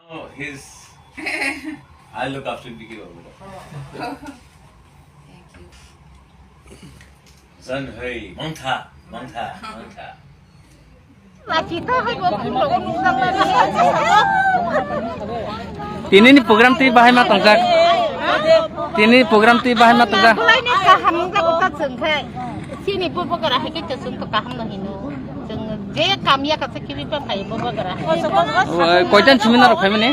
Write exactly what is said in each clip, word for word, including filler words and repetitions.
Oh, his. I look after Vicky Babu. Thank you. Zan hei, mangtha, mangtha, mangtha. Tini ni program twi bahai ma tongjak. Tini ni program twi bahai ma tongjak. Belai ni kaham wngjago ta chwng khai. Chini bubagra hai khe chwng to kaham no hino. Chwng je kam ya kasa kibi pa phai bubagra. Oi, koitan simi norok phaimani?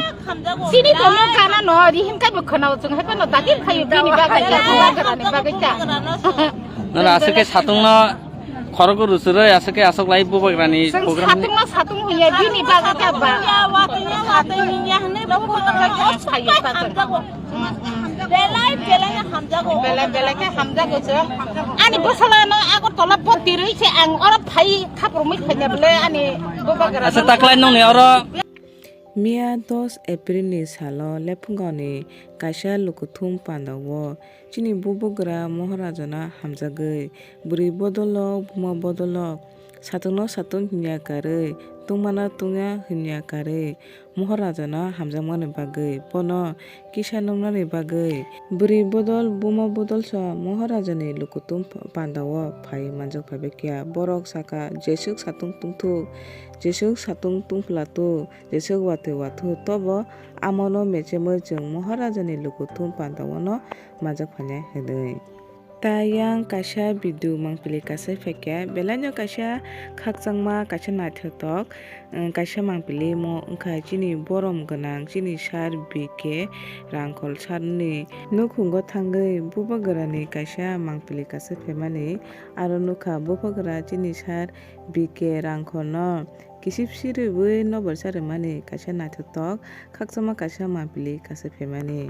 Chini to no kana no ri hin kai bo khana chwng hai pa no dagi phayo bini bagwi ya bubagra ni bagwi ta. Nara aswk khe satung no khorok ruchurwi aswk khe aswk lai bubagra ni chwng program. Satung no satung hiya bini bagwi ta ba. Phayo ta chwng. Belai, belai no hamjago. Belai, belai khe hamjago chwng. Ani bwsala no Agartala bo tirwi se ang oro phai khaprumwi phaina bwle ani bubagra. Asa taklai nongni oro. Miya dos April ni salo Lephungaoni kaisa lukuthum pandao chini bubagra Moharaja no hamjagwi bwrwi bodolok buma bodolok satung no satung hinya karwi tungma no tungya hinya karwi Moharaja no hamjakmani bagwi, bono kisa nuknani bagwi, bwrwi bodol, buma bodolsa Moharaja ni lukuthum pandao phai manjak phaibaikha. Borok sakha, jeswk satung tungthuk, jeswk satung tungphla tuk, jeswk watwi wathu, tobo amono mechemwi chwng Moharaja ni lukuthum pandao no manjak phainai hwnwi. Tei yang kaisa video mangpili kasai phaikha, belaino kaisa khakchangma, kaisa naithotok, eh, kaisa mangpili mo wngkha chini borom gwnang, chini sir B K Rangkhol sir ni nukhungo thangwi bubagra ni kaisa mangpili kasai phaimani. Aro nukha bubagra chini sir B K Rangkhol no kisip sirwi nobar charwmani kaisa naithotok khakchangma kaisa mangpili kasai phaimani.